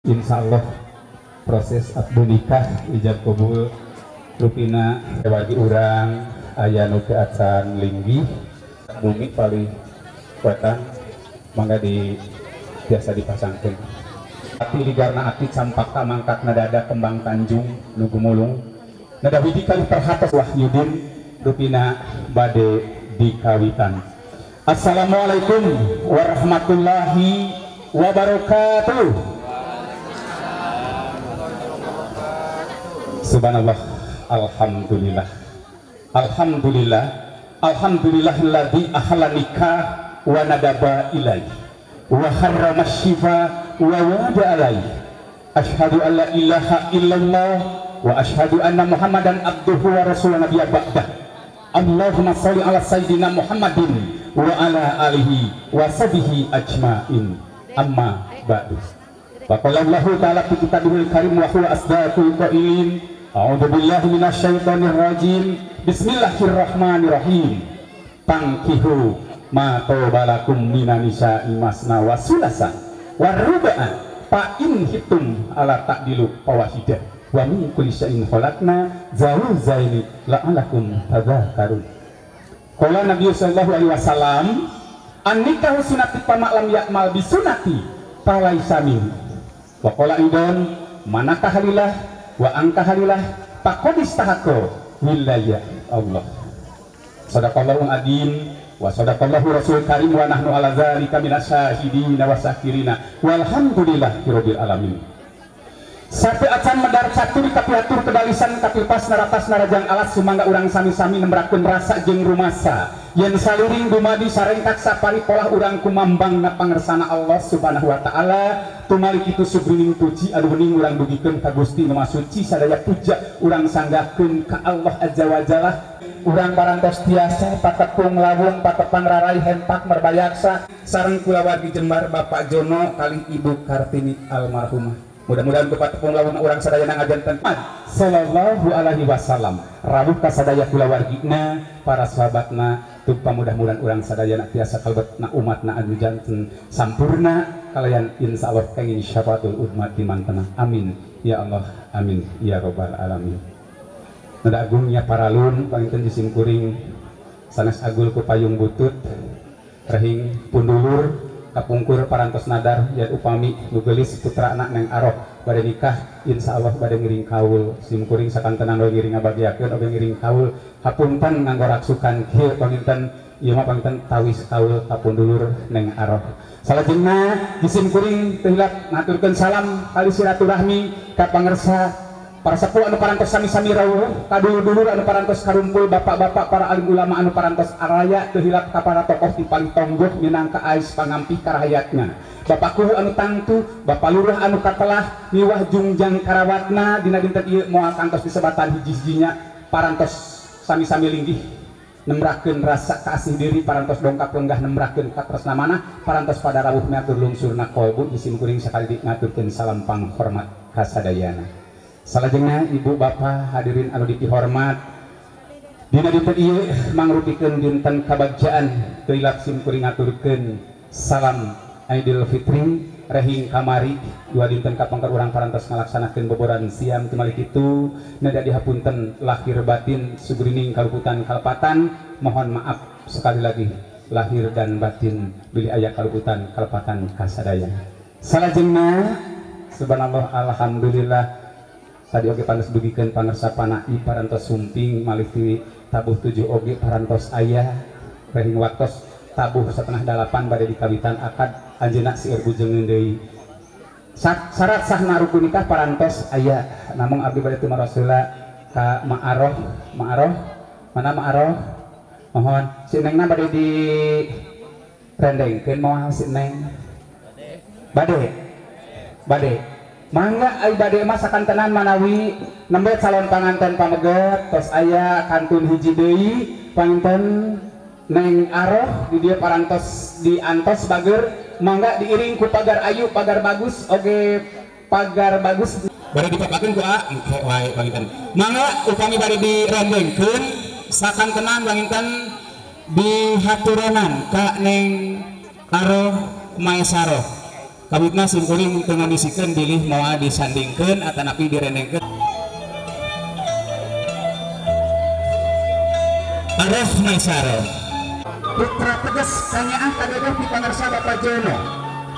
Insyaallah proses akad nikah ijab kabul rupina bagi urang aya nu teu acan linggih bumi palih wetan mangga di biasa dipasangkeun. Ati ligarna ati campaka mangkatna dada kembang tanjung nu gumulung nada hiji kali perhatos Wahyudin rupina bade dikawitan. Assalamualaikum warahmatullahi wabarakatuh. Subhanallah, alhamdulillah, alhamdulillah, alhamdulillahilladzi ahalla nikah wa nadaba ilaih wa harrama syifa wa wada alaih. Asyhadu an la ilaha illallah wa asyhadu anna Muhammadan abduhu wa rasuluhu nabiyya ba'dah. Allahumma sholli ala sayyidina Muhammadin wa ala alihi wa sahbihi ajmain. Amma ba'du. Wa qala Allahu ta'ala fi kitabihil karim wa huwa asdaqul qailin. A'udzu billahi minasyaitonir rajim. Bismillahirrahmanirrahim. Tankihu ma tobalakum minan nisa'i masna wa sulasa wa ruba'a fa in hitum ala ta'dilu fawahida wa min kulli syai'in khalaqna zawjaini la'alakum tadhakkarun. Qala Nabi sallallahu alaihi wasallam, an-nikahu sunati fama lam ya'mal bi sunati falaisa minni. Wa qala aidan, manakah halilah wa angkahalilah faqad istahaqqa wilaya Allah. Sadaqallahu adzim wa sadaqallahu rasul karim wa nahnu ala dzalika minasyahidina wa syakirina walhamdulillahirabbil alamin. Sate acan medar catur kapiatur kedalisan kapilpas naratas narajang alas sumangga urang sami-sami nembrakeun rasa jeung rumasa yen saliring dumadi sarengkak sapari polah urang kumambang na pangersana Allah Subhanahu wa taala. Tumali kitu sugrining puji anu wening urang dugikeun ka Gusti Nu Maha Suci sadaya puja urang sanggakeun ka Allah Azza wa Jalla. Urang parantos tiasa patepung lawung patepang rarai hempak merbayaksa sareng kulawargi Jembar Bapak Jono kalih Ibu Kartini almarhumah. Mudah-mudahan ku patepung lawung urang sadaya ngajanten sallallahu alaihi wasallam rawuh ka sadaya kulawargina para sahabatna tupa mudah-mudahan urang sadayana tiasa kalebetna umatna anu janten sampurna kalayan insyaallah kenging syafaatul udma di mantena. Amin ya Allah, amin ya robbal alamin. Nada agungnya paralun panginten jisim kuring sanes agul ku payung butut rehing pundulur kapungkur parantos nadar yen upami nu geulis putra anak neng aroh bade nikah insyaallah bade ngiring kaul. Sim kuring sakantenan we ngiring ngabagiakeun oge ngiring kaul hapunten nganggo raksukan kieu panginten ieu mah panginten tawis kaul ka pundulur neng aroh. Salajengna jisim kuring teu hilap ngaturkeun salam kali silaturahmi ka pangersa para sepuh anu parantos sami-sami rawuh, kadulur-dulur anu parantos karumpul, bapak-bapak para alim ulama anu parantos araya teu hilap ka para tokoh ti paling tonggoh minangka ais pangampih karahayatna. Bapak kuhu anu tangtu, bapak lurah anu katelah miwah jungjang karawatna dina dinten ieu moal kantos disebatan hiji-hijinya parantos sami-sami linggih nembrakeun rasa kasih diri parantos dongkap lenggah nembrakeun katresna manah parantos pada rawuh miatur lungsurna kolbu jisim kuring sakali ngaturkeun salam panghormat kasadayana. Salajengna ibu bapak hadirin anu dipihormat dina dinten ieu mangrupikeun dinten kabagjaan teu hilap sim kuring ngaturkeun salam Idul Fitri rehing kamari dua dinten kapangker urang parantos ngalaksanakeun boboran siam tumali kitu nada dihapunten lahir batin sugrining kaluputan kalepatan mohon maaf sekali lagi lahir dan batin bilih aya kaluputan kalepatan kasadaya. Salajengna subhanallah alhamdulillah tadi oge parantos dugikeun pangersa panai parantos sumping malih ti tabuh 7 oge parantos aya rehing waktos tabuh 7:30 bade dikawitan akad anjeunna seueur bujengeun deui. Syarat sahna rukun nikah parantos aya namung abdi bade tumaros heula ka Ma'aroh. Ma'aroh mana Ma'aroh? Mohon si Nengna bade di rendengkeun moal si Neng bade bade mangga ai bade mah sakantenan manawi nembe calon panganten pameget tos aya kantun hiji deui panginten Neng Aroh di dieu parantos diantos bager mangga diiring ku pagar ayu pagar bagus oge pagar bagus bade dipapakeun ku a engke wae panginten mangga upami bade direndengkeun sakantenan panginten dihaturanan ka Neng Aroh Maesaroh. Kawitna simkuring teu ngondisikeun bilih moal disandingkeun atanapi direndengkeun. Arif Maisaro putra tegas kanyaah kadeudeuh di pangarsa Bapak Jono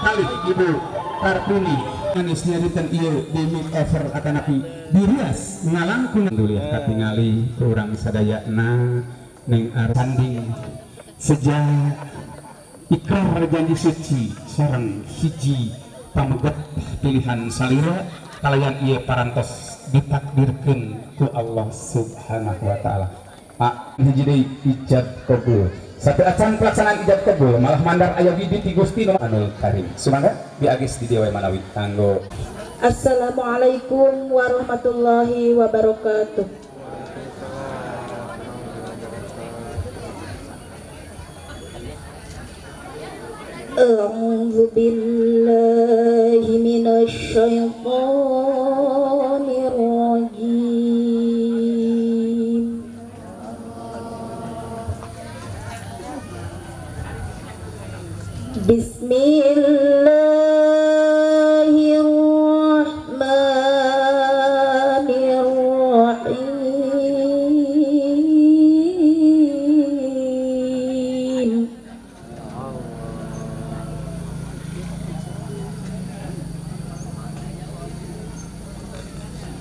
kalih Ibu Kartini manisnya dinten ieu di makeover atanapi dirias ngalangkung. Alhamdulillah katingali urang sadayana ning sanding sejak ikrar janji suci sareng hiji pameget pilihan salira kalayan ieu parantos ditakdirkeun ku Allah Subhanahu wa taala. Pak hiji deui ijab kabul. Satu acan pelaksanaan ijab kabul malah mandar aya bibit ti Gusti Anul Karim. Sumangga diagis di dieu manawi kanggo. Assalamualaikum warahmatullahi wabarakatuh. A'udzu billahi minasy syaithanir rajim. Bismillahirrahmanirrahim.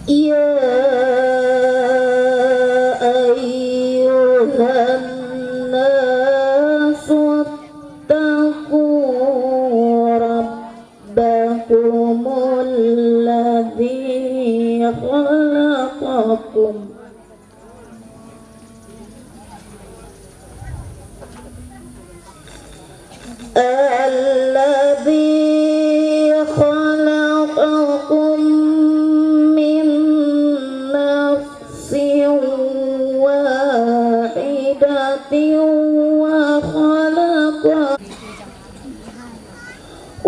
Ya ayyuhan nasu ittaqu rabbakumul ladzi khalaqakum min nafsin wahidatin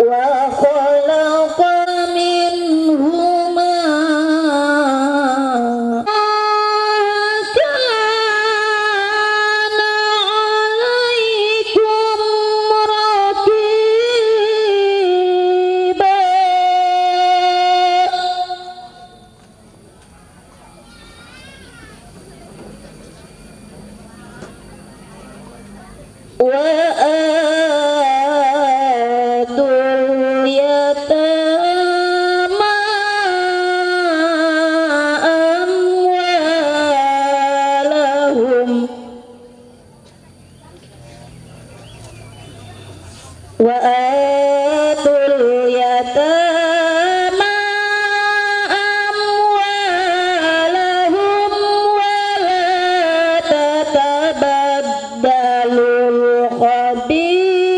wa khalaqa minhuma kana alaikum raqiba. Wa atul yatama amwalahum wa atul yatama amwalahum wa la tatabaddalul khabitsa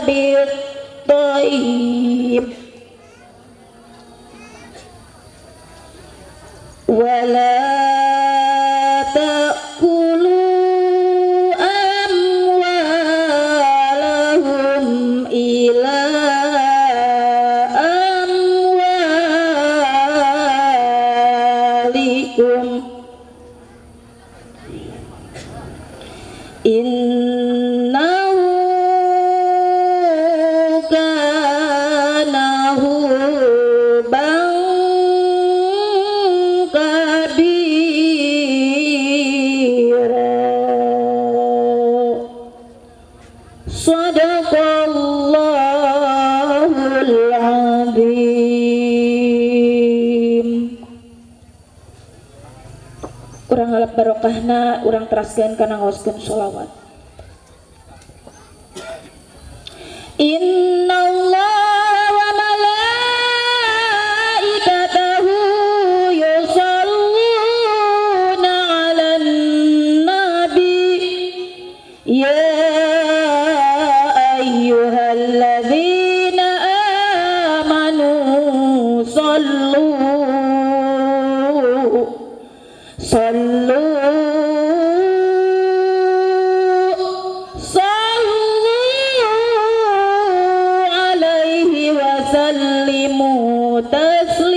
bit-thayyib wa la ta'kulu amwalahum ila amwalikum innahu kana huban kabira. Shadaqallahul azim. Urang ngalap barokahna, urang teraskeun kana ngaoskeun sholawat. Innallaha wa malaikatahu yusholluna 'alan nabi ya ayyuhalladzina amanu shallu alaihi wa sallimu taslima.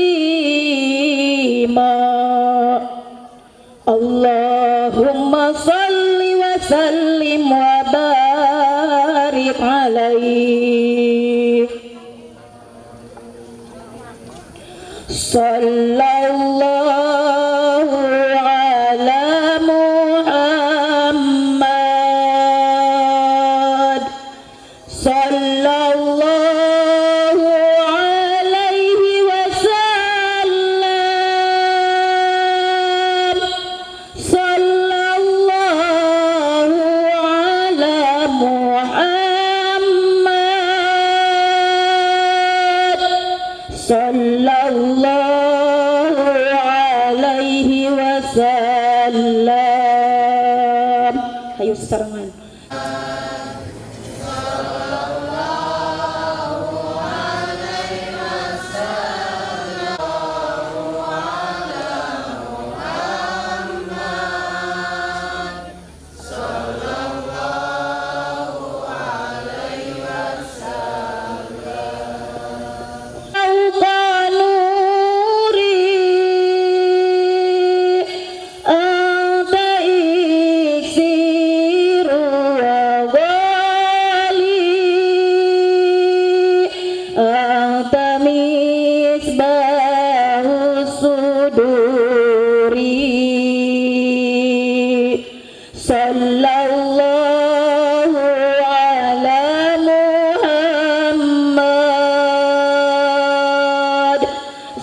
Allahumma salli wa sallim wa barik alaihi. Sallallahu ala Muhammad. Sallallahu alaihi wasallam. Sallallahu ala Muhammad. Sallallahu alaihi wasallam. Hayu sarengan. Sallallahu ala Muhammad.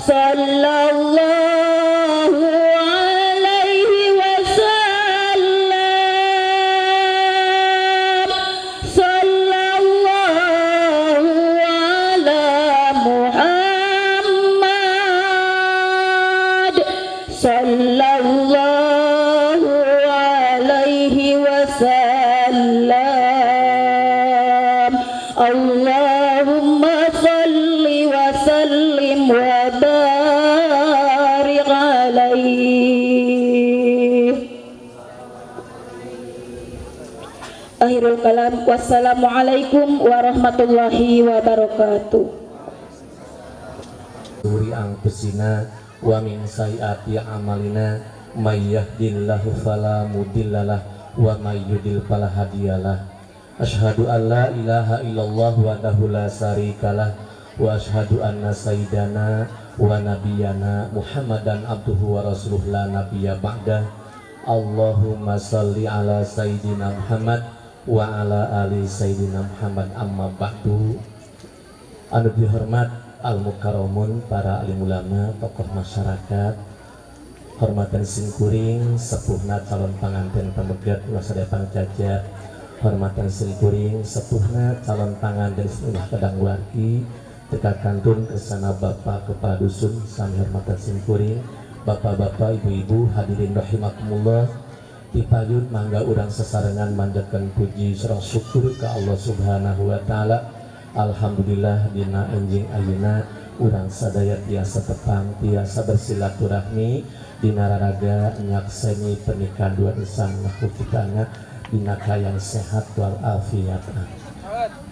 Sallallahu alaihi wasallam. Sallallahu ala Muhammad. Sallallahu alaihi wasallam. Allahumma salli wa sallim wa barik alaihi. Akhirul kalam, wassalamualaikum warahmatullahi wabarakatuh. Suri anfusina wa min sayyiati a'malina may yahdihillahu fala mudhillalah wa may yudlil fala hadiyalah. Asyhadu an la ilaha illallah wahdahu la syarikalah wa asyhadu anna sayyidana wa nabiyyana Muhammadan abduhu wa rasuluh la nabiyya ba'da. Allahumma salli ala sayyidina Muhammad wa ala ali sayyidina Muhammad, amma ba'du. Anu dihormat al mukarramun, para alim ulama, tokoh masyarakat, hormatan simkuring sepuhna calon panganten pamegat ulah sadaya pangjajar, hormatan simkuring sepuhna calon panganten ulah kadang wargi teka kantun kesana bapak kepala dusun sami hormatan simkuring, bapak-bapak, ibu-ibu hadirin rahimakumullah. Dipayun mangga urang sesarengan manjatkeun puji sareng syukur ka Allah Subhanahu wa taala. Alhamdulillah dina enjing ayeuna urang sadaya tiasa tepang tiasa bersilaturahmi dina raraga nyakseni pernikahan dua insan makhluk ciptaanna dina kayang sehat wal afiat.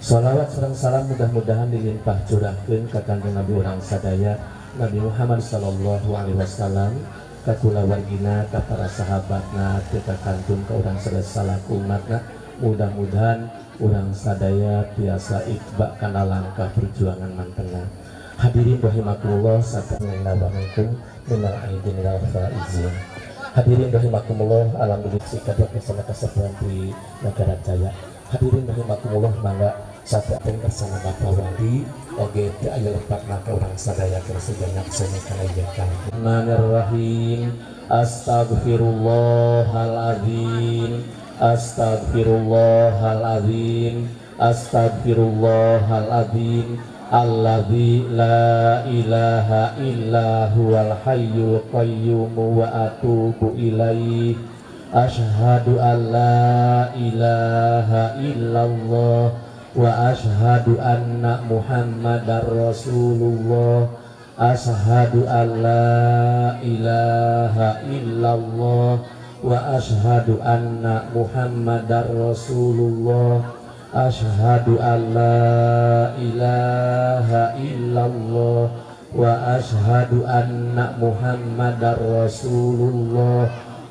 Sholawat sareng salam mudah-mudahan dilimpah curahkeun ka Kanjeng Nabi urang sadaya Nabi Muhammad sallallahu alaihi wasallam, ka kulawargina, ka para sahabatna, ka kantun ka urang sadaya salaku umatna. Mudah-mudahan urang sadaya tiasa itba kana langkah perjuangan mantena. Hadirin rahimakumullah, assalamualaikum minal aidin wal faizin. Hadirin rahimakumullah, alhamdulillah sikap bersama kesepuhan di negara jaya. Hadirin rahimakumullah, mangga satu bersama Bapak Wali oge teu aya lepatna ka urang sadaya keur sebanyak seni kana. Bismillahirrahmanirrahim. Astagfirullahaladzim, astagfirullahaladzim, astagfirullahaladzim. Alladzi la ilaha illa huwal hayyul qayyum wa atubu ilaih. Asyhadu an la ilaha illallah wa asyhadu anna Muhammadar Rasulullah. Asyhadu an la ilaha illallah wa asyhadu anna Muhammadar Rasulullah. Asyhadu an la ilaha illallah wa asyhadu anna Muhammadar Rasulullah.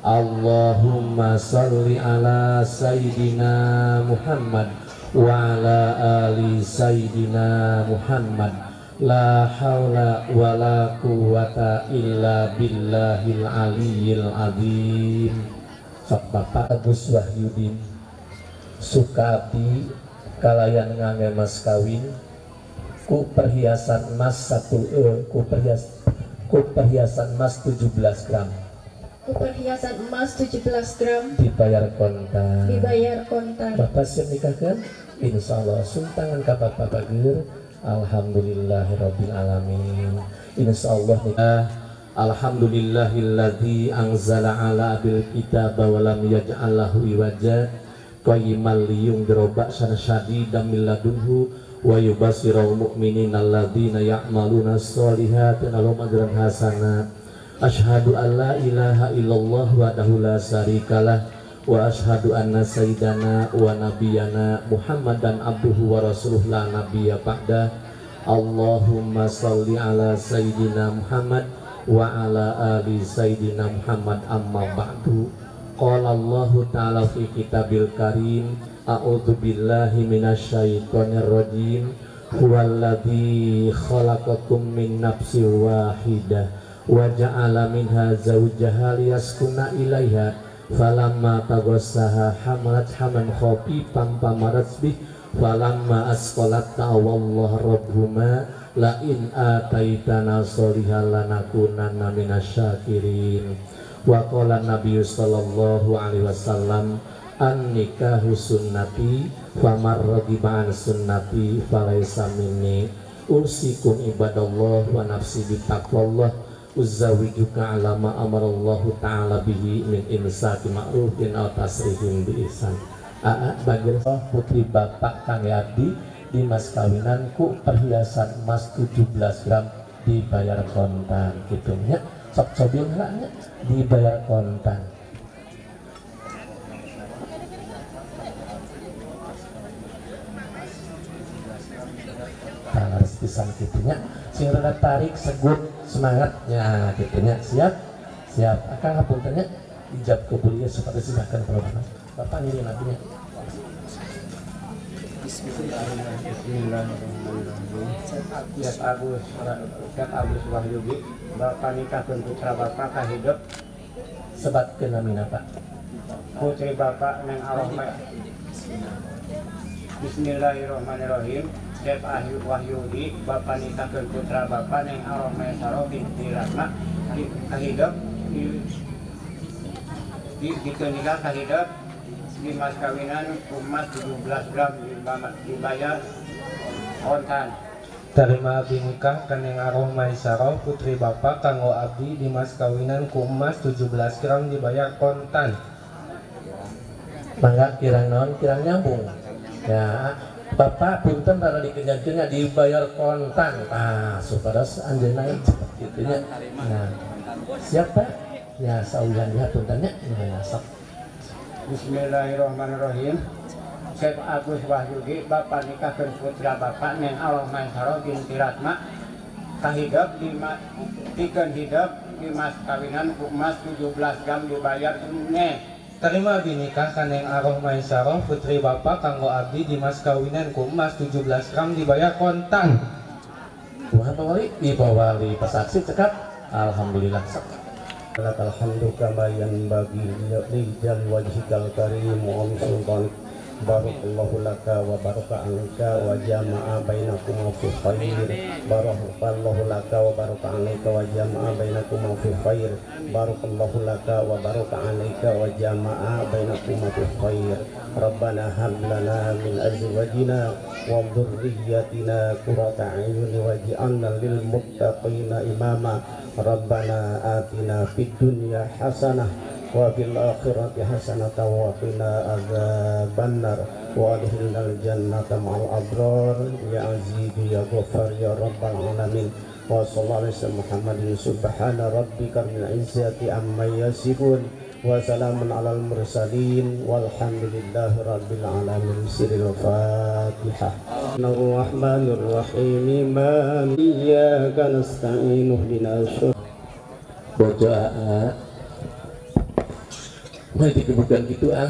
Allahumma salli ala sayyidina Muhammad wa ala ali sayyidina Muhammad. La haula wala quwata illa billahil aliyil azim. Sok Bapak Agus Wahyudin Suka abdi kalayan ngangge mas kawin ku perhiasan emas ku perhiasan emas 17 gram. Ku perhiasan emas 17 gram dibayar kontan. Dibayar kontan. Bapak siap nikahkan? Insyaallah sumtangan ka Bapak Bagir. Alhamdulillahirabbil alamin. Insyaallah nikah. Alhamdulillahilladzi anzala ala abil kitaba wa lam yaj'al lahu iwaja qayyimal liyundhira ba'san syadidan min ladunhu wa yubasyiral mu'minina alladzina ya'maluna sholihati lahum ajran hasana. Asyhadu an la ilaha illallah wahdahu la syarikalah wa asyhadu anna sayyidana wa nabiyyana Muhammadan abduhu wa rasuluhu la nabiyya ba'da. Allahumma shalli ala sayyidina Muhammad wa ala ali sayyidina Muhammad, amma ba'du. Qala Allahu ta'ala fi kitabil karim, a'udzu billahi minasyaitonir rajim. Huwallazi khalaqakum min nafsin wahidah wa ja'ala minha zawjaha liyaskuna ilaiha falamma taghassaha hamalat hamlan khafifan famarat bih falamma asqalat ta'awallaha rabbuhuma la in ataitana sholihan lanakunanna minasyakirin. Wa qala nabiyyu sallallahu alaihi wasallam, an nikahu sunnati famar raghiba an sunnati falaisa minni. Usikum ibadallah wa nafsi bitaqwallah uzawijuka ala ma amarallahu ta'ala bihi min imsaki ma'rufin aw tasrihim bi ihsan. Aa bagir putri bapak kang abdi di mas kawinan ku perhiasan emas 17 gram dibayar kontan gitu nya. Sok cobian heula nya dibayar kontan. Tah harus pisan kitu nya. Sing rada tarik segut semangatnya gitu nya. Siap? Siap. Akang hapunten nya ijab kabul ieu supaya silahkan kalau bapak. Bapak ngirim abinya. Bismillahirrahmanirrahim. Siap Agus Wahyudi, bapak nikahkeun putra bapak ka hidup. Sebatkeun namina Pak. Putri bapak neng Arrohma. Bismillahirrahmanirrahim. Siap Wahyudi, bapak nikahkeun putra bapak neng Arrohma Saro binti Rahma ka hidup di nikah ka hidup di mas kawinan emas 17 gram dibayar kontan. Terima abdi nikah ka Neng Aroh Maisaroh putri bapak kanggo abdi di mas kawinan ku emas 17 gram dibayar kontan. Mangga kirang naon kirang nyambung. Ya, bapak punten rada dikejarkeunnya dibayar kontan. Ah, supados anjeunna cepet kitu nya. Nah, siapa? Ya sauyan ya punten nya. Nah, sok. Bismillahirrahmanirrahim. Syekh Agus Wahyudi, bapak nikahkeun putra bapak neng Aroh Maisaroh binti Ratma kahidep pikeun hidup di mas kawinan ku emas 17 gram dibayar tunai. Terima abdi nikah ka Neng Aroh Maisaroh putri bapak kanggo abdi di mas kawinan ku emas 17 gram dibayar kontan. Wah, Pak Wali, Ibu Wali pasaksi cekap. Alhamdulillah. Alhamdulillah kama yanbaghi li jalali wajhikal karim wa li sultanik. Barakallahu laka wa baraka alaika wa jama'a bainakuma fi khair. Barakallahu laka wa baraka alaika wa jama'a bainakuma fi khair. Barakallahu laka wa baraka alaika wa jama'a bainakuma fi khair. Rabbana hab lana min azwajina wa dhurriyyatina qurrata a'yun waj'alna lil muttaqina imama. Rabbana atina fid dunya hasanah wa fil akhirati hasanatan wa qina adzabannar wa adkhilnal jannata ma'al abrar ya aziz ya ghaffar ya rabbal alamin. Wa sallallahu alaihi Muhammadin subhana rabbika rabbil izzati amma yasifun wa salamun alal mursalin walhamdulillahi rabbil alamin. Sirrul Fatihah. Ar-Rahmanir Rahim maliki iyyaka nasta'in ihdinas siratal bojo aa. Wah, dikebukan gitu ang.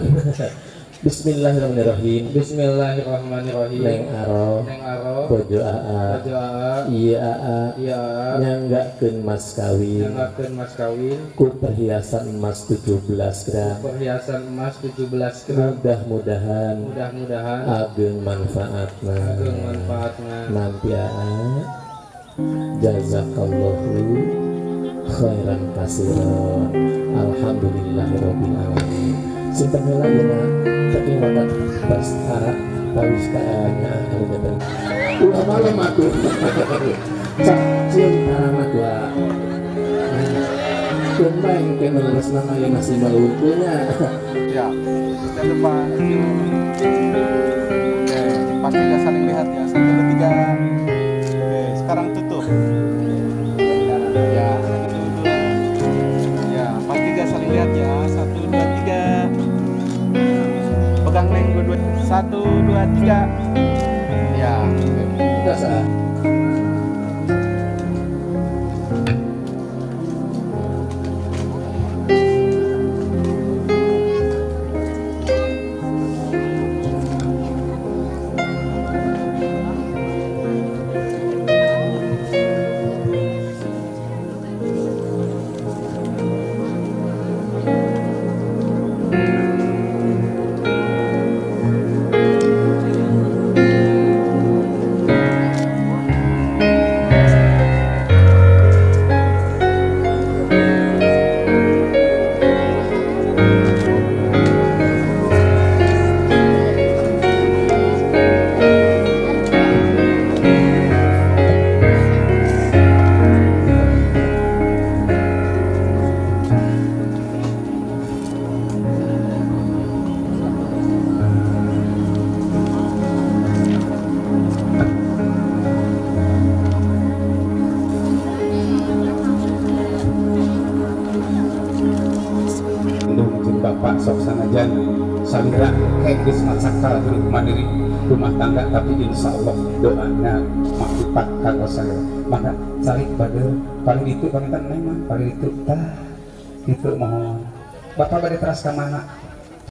Bismillahirrahmanirrahim. Bismillahirrahmanirrahim. Neng Aro, Neng Aro, bojo aa, bojo aa, iya aa, iya aa, nyanggakeun mas kawin, nyanggakeun mas kawin, ku perhiasan emas 17 gram, perhiasan emas 17 gram, mudah-mudahan, mudah-mudahan ageng manfaatna, ageng manfaatna, nampi aa, jazakallahu khairan kasiran, alhamdulillahirabbil alamin. Simpan heula dina saking wakat bastara tawis kaanya anu beten. Ulah malem atuh. Cak cium karamat wa. Kumpeng teh menerus nama yang masih malukunya. Ya, kita depan. Oke, pasti nggak saling lihat ya. 1, 2, 3. Oke, sekarang tutup. Ya, 1, 2. Ya, pasti nggak saling lihat ya. 1, 2, 3. Pegang neng 2, 2. 1, 2, 3. Ya, udah sah. Bapak sok sanajan salira geus macakal hirup mandiri rumah tangga, tapi insya Allah doanya maksipat kanggo saya. Maka calik bade paling itu panginten neng mah paling itu tah itu mohon. Bapak bade teras ka mana?